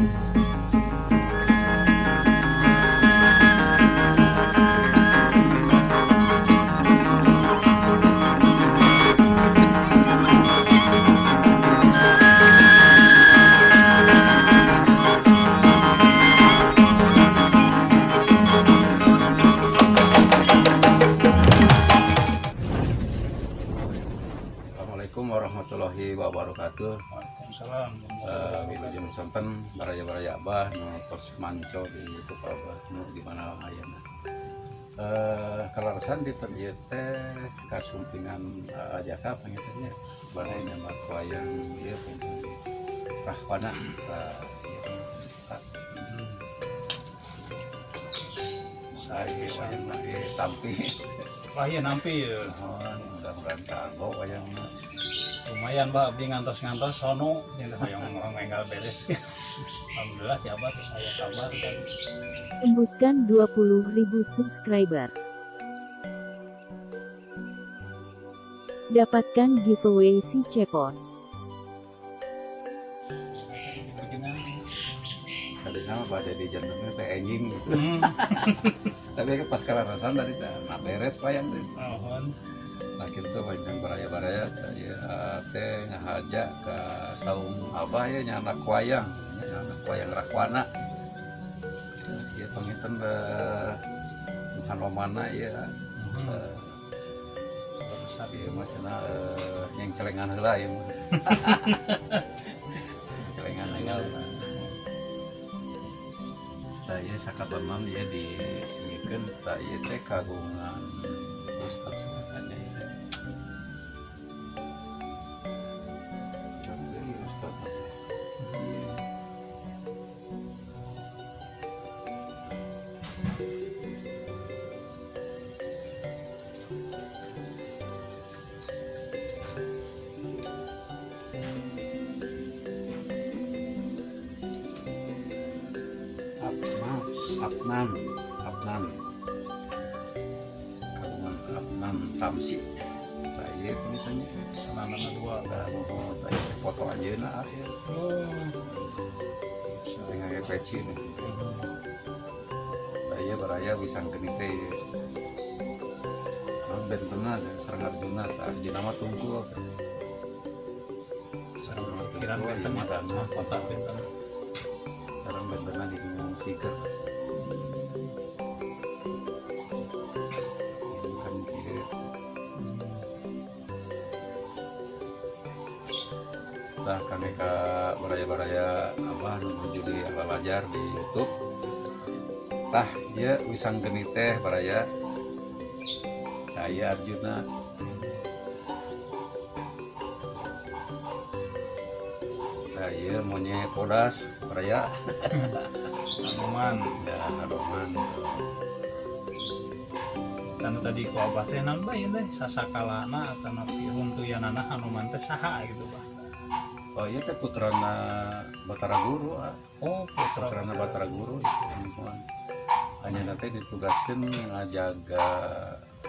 Assalamualaikum warahmatullahi wabarakatuh. Waalaikumsalam. Wilujeng sonten baraya-baraya Abah nu tos manco di YouTube Abah nu di mana ayana. Kaleresan dinten ieu teh kasumpingan Jaka panginten nya bade nyebat wayang ieu panginten Rahwana, tah ieu tah. Saya wayang ieu tampi. Wah, iya, nampi ya. Oh, mudah-mudahan kanggo wayangna. Lumayan, Bah, abdi ngantos-ngantos sono jeung hoyong enggal beres. Alhamdulillah ya, Abah, terus saya kabar kan. Tembuskan 20.000 subscriber. Dapatkan giveaway si Cepot. Bikinan. Tadi mah bade di jantungnya teh enjing gitu. Tapi pas kaleresan tadi teh nah beres wayang teh. Mohon. Nah kitu panjang baraya-baraya ya teh ngahaja ke saung Abah ya nyandak wayang, nyandak wayang Rahwana. Ya panginten Hanomana ya. Ieu mah cenah yang celengan heula ieu mah. Celengan heula. Tah ieu sakabenan ieu diingikeun, tah ieu teh kagungan Ustaz sebenarnya ieu teh. Ieu Ustaz. Iya. Afnan, Afnan, Afnan. Kagungan Afnan Tamsi. Tah ieu panginten nya. Sanana dua. Tah nuhun, tah ieu teh foto anjeunna ieu. Oh. Teh ngake peci nih. Tah ieu baraya Wisanggeni teh ieu. Naon bentena sareng Arjuna, tah Arjuna mah tungkul. Sareng pikiran benten ya, kota benten. Sareng bentena jeung siger. Ieu kan kieu. Tah kami ka baraya-baraya Abah nu nuju di belajar di YouTube. Tah ieu Wisanggeni teh baraya. Tah ieu Arjuna. Tah ieu monyet bodas baraya. Hanuman. Ya Hanuman. Dan tadi ku Abah teh naon bae teh sasakalana atanapi runtuyanana Hanuman teh saha gitu, Bah? Oh iya teh putrana Batara Guru ah. Oh, putra. Putrana Batara Guru itu Hanuman. Hanya nanti ditugaskan ngajaga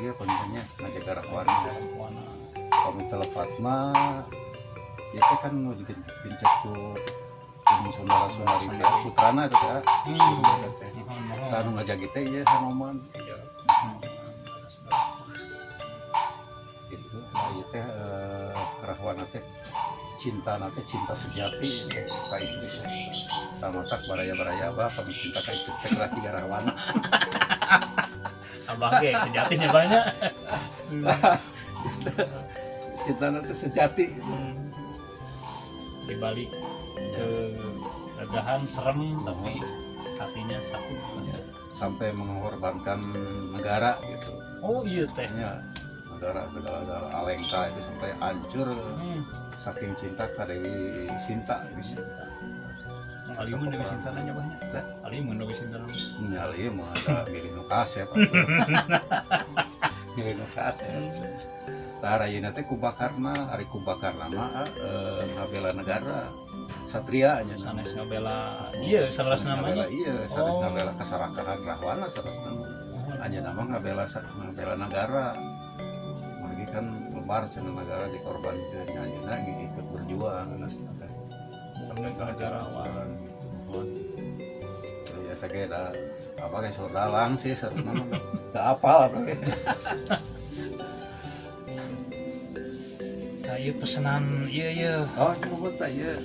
iya pentingnya ngajaga Rahwana. Rahwana. Kami telepat mah ya teh kan mau digencet ku Gunung Sundara Sundari teh putrana itu teh. Teh. Mohon, mohon. Tah nu ngajaga teh ieu Hanuman. Iya. Gitu. Nah, ieu teh Rahwana teh cinta teh cinta sejati ka istri teh. Tah matak baraya-baraya Abah kami cinta ka istri teh kelah tiga Rahwana. Abah ge sejatinya banyak. Cinta teh sejati gitu. Di balik kegagahan serem tapi hatinya satu. Ya, sampai mengorbankan negara gitu. Oh iya teh. Ya, negara segala-gala Alengka itu sampai hancur saking cinta ke Dewi Sinta gitu. Alimun Dewi Sinta nanya banyak. Teh? Alimun Dewi Sinta. Nyali mah ada milih nu kasep atuh. Milih nu kasep. Tah ayeuna teh Kumbakarna, ari Kumbakarna mah ngabela negara. Satria nya. Sanes ngabela iya sanes namanya. Ngabela iya, sanes Oh. ngabela kasarakahan Rahwana sanes nama. Anjeunna mah ngabela ngabela negara. Margi kan lebar cenah negara dikorbankeun, nya anjeunna ikut berjuang teh. Sampai ke negara gitu. Eta ge da apa ge saur dalang sih sarusna mah teu apal apa ge. Tah ieu pesenan ieu ieu. Oh, nuhun tah ieu.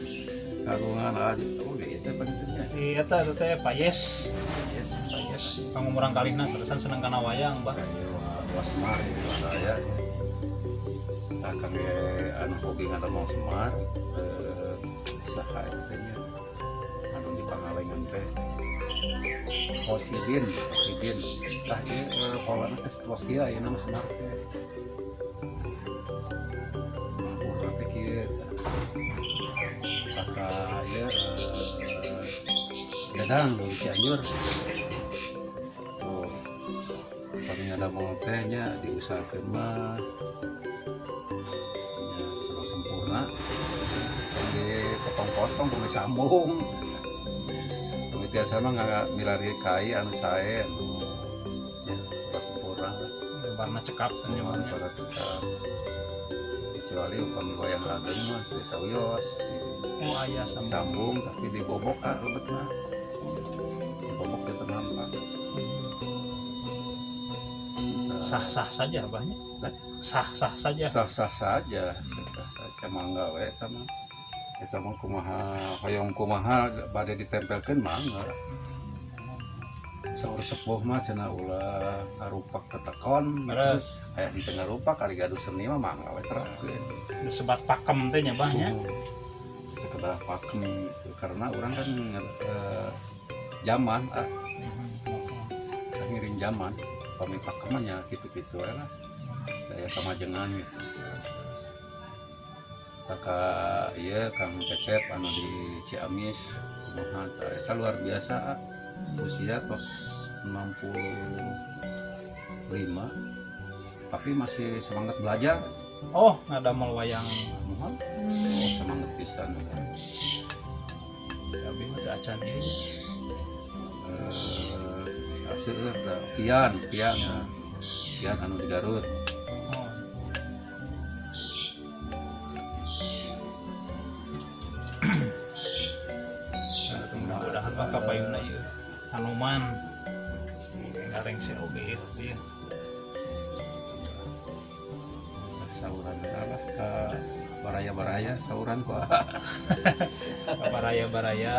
Kagungan aja. Oh, ge ieu teh panginten. Di eta teh Payes. Yes. Payes pangumuran kalihna terusan seneng kana wayang, Bah. Ieu wa Semar ieu saya. Tah kangge anu hobi ngadamel Semar, saha eta teh nya? Anu di Pangalengan teh. Kosidin, Kosidin. Tah ieu polana teh sapertos kieu ayeuna mah Semar teh. Mapurna teh kieu. Tah ka ieu Dadang di Cianjur. Tuh. Pami ngadamel teh nya diusahakeun mah nya sapertos sempurna. Dipotong-potong tong disambung. Tong tiasa mah milari kai anu sae anu nya sapertos sempurna lah. Warna cekap kan ya, Warna warna. pada cekap. Kecuali upami wayang ageng mah teu sawios. Oh, aya sambung. Sambung tapi dibobok ah lebet mah. Dibobok teu nampak. Sah-sah saja abahnya. Hah? Sah-sah saja. Sah-sah saja, sah saja mangga we eta mah. Eta mah kumaha hoyong kumaha bade ditempelkeun mangga. Saur sepuh mah cenah ulah ngarupak tetekon. Terus Aya henteu ngarupak ari gaduh seni mah mangga we terapkeun. Disebat pakem teh nya, Bah nya. Teu kedah pakem gitu. Karena urang kan zaman ah ngiring zaman pami pakem mah nya kitu-kitu we lah. Daya kamajengan gitu. Taka ieu Kang Cecep anu di Ciamis kumaha tah eta luar biasa ah. Usia tos 65 tapi masih semangat belajar. Oh, ngadamel wayang. Muhun. Oh, semangat pisan. Abi mah teu acan ieu. Seueur da Pian, Pian. Pian anu di Garut. Oh. Mudah-mudahan mah kapayunna ieu Hanuman si ngarengse oge ieu ieu. Sauran eta lah ka baraya-baraya sauran ku. Ka baraya-baraya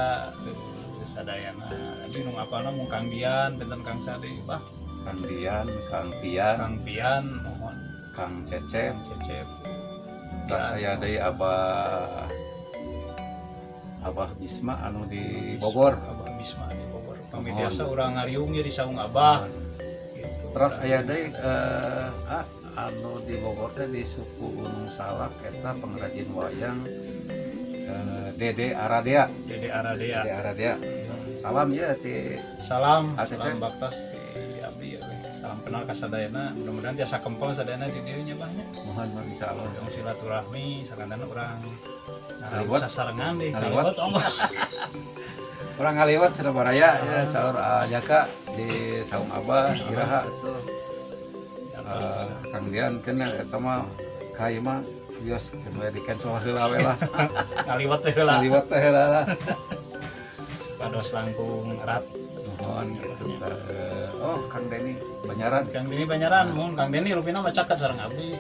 sadayana. Abi nu ngapalna mung Kang Dian, benten Kang Sade, Bah. Kang Dian, Kang Pian, Kang Pian, mohon Kang Cecep, Kang Cecep. terus aya deui Abah Abah Bisma anu di Bogor. Abah Bisma di Bogor. Kami Mohon. biasa urang ngariung ya di saung Abah. Gitu. Terus aya deui anu di Bogor teh di suku Gunung Salak eta pengrajin wayang Dede Aradea. Dede Aradea. Dede Aradea. Salam ya ti Salam, Ah, Cecep. salam baktos ti abdi ya we. Salam kenal ka sadayana. Mudah-mudahan tiasa kempel sadayana di dieu nya Bah nya. Mohon mah insyaallah. Urang silaturahmi sakantana urang ngariung Ngaliwat. sasarengan deh. Ngaliwat. Ngaliwat Allah. Urang ngaliwat cenah baraya ya saur Jaka di saung Abah iraha tuh. Kang Dian kena eta mah kai mah bios kena di cancel heula we lah. Ngaliwat teh heula. Ngaliwat teh heula lah. Pados langkung erat. Mohon gitu tah. Oh Kang Deni Banyaran. Kang Deni Banyaran, mohon Kang Deni rupina mah caket sareng abdi.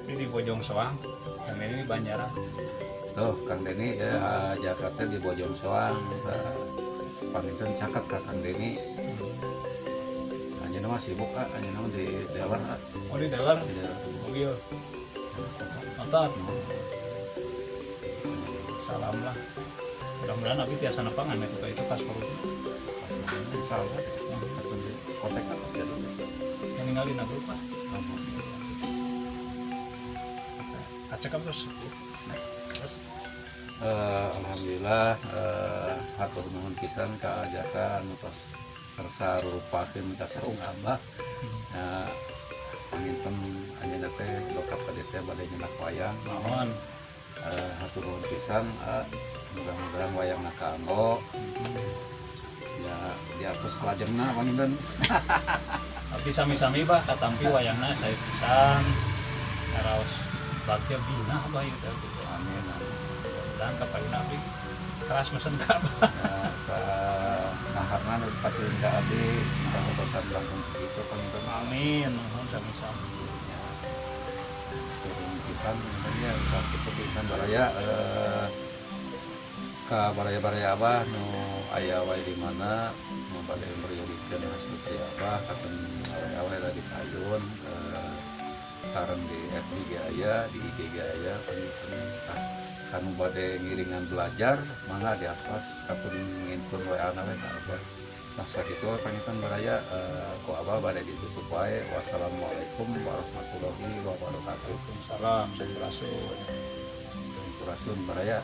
Di di Bojong Soang. Kang Deni di Banyaran. Tuh Kang Deni ya Jakarta di Bojong Soang tah. Panginten caket ka Kang Deni. Anjeunna mah sibuk ah, anjeunna mah di dealer ah. Oh di dealer Di dealer. mobil. Mantap. Salam lah. Mudah-mudahan abdi tiasa nepangan ya itu pas perlu. Insyaallah. Atau di kontak apa sih ada? Yang ninggalin aku lupa. Acek terus. Terus Alhamdulillah hatur nuhun pisan ka Jaka anu tos kersa rupakeun ka saung Abah. Nah, panginten anjeunna teh lokap ka dieu teh bade nyenak wayang. Mohon. Hatur nuhun pisan mudah-mudahan wayangna kaanggo. Ya dihapus kalajengna panginten. Abdi sami-sami bah katampi wayangna saya pisan. Karaos bagja bina bah ieu teh abdi teh. Amin. Amin. Mudah-mudahan kapayuna abdi keras mesen ka Abah. Ya, ka naharna nu Sampurasun ka abdi, sing katotosan langkung kitu panginten. Amin, nuhun sami-sami. Ya. Turun pisan sebenarnya kitu pisan baraya, ka baraya-baraya Abah nu aya wae di mana nu bade meryogikeun hasil karya Abah, katen awe-awe di payun, sareng di FB ge aya, di IG ge aya panginten. Tah, kanu bade ngiringan belajar mangga di atas kapun ngintun WA na we ka Abah. Nah, sakitu panginten baraya, ku Abah bade ditutup wae. Wassalamualaikum warahmatullahi wabarakatuh. Waalaikumsalam, sampurasun. Sampurasun baraya.